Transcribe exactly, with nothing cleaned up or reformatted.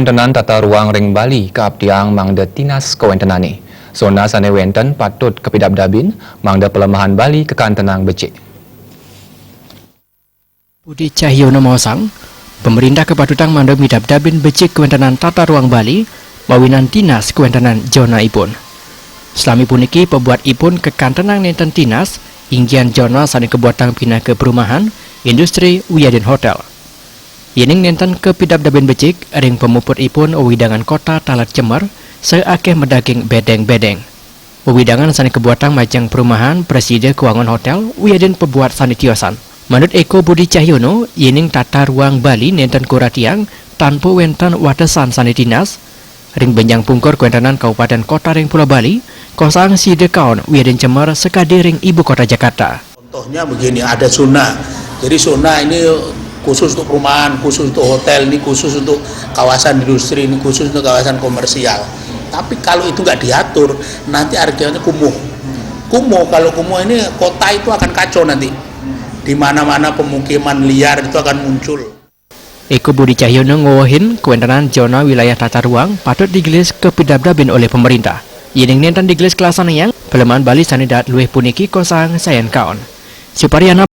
Kawéntenan tata ruang ring Bali kaaptiang mangda tinas kawéntenané. Zona sané wénten patut kapidabdabin mangda palemahan Bali kakantenang becik. Budi Cahyono maosang, pamréntah kapatutang mangda midabdabin becik kawéntenan tata ruang Bali, mawinan tinas kawéntenan zonaipun. Salami puniki pabuatipun kakantenang nénten tinas, inggihan zona sané kabuatang pinaka perumahan, industri, wiadin hotél. Yéning nénten kapidabdabin becik, ring pamuputipun wewidangan kota taler cemer, saha akéh madaging bédéng-bédéng. Wewidangan sané kabuatang majeng perumahan, prasida kawangun hotél, wiadin pabuat sané tiosan. Manut Eko Budi Cahyono, yéning tata ruang Bali nénten kuratiang, tanpa wénten watesan sané tinas, ring bénjang pungkur kawéntenan kabupatén kota ring Pulo Bali, kosang sida kaon, wiadin cemer sakadi ring ibu kota Jakarta. Contohnya begini, ada zona. Jadi zona ini khusus untuk perumahan, khusus untuk hotel, ini khusus untuk kawasan industri, ini khusus untuk kawasan komersial. Tapi kalau itu nggak diatur, nanti harganya kumuh. Kumuh, kalau kumuh ini kota itu akan kacau nanti. Di mana-mana pemukiman liar itu akan muncul. Eko Budi Cahyono ngwewehin kawéntenan zona wilayah tata ruang patut digelis kapidabdabin olih pamréntah. Yéning nénten digelis kalaksanayang, palemahan Bali sané daat luih puniki kosang sayan kaon. Supariyana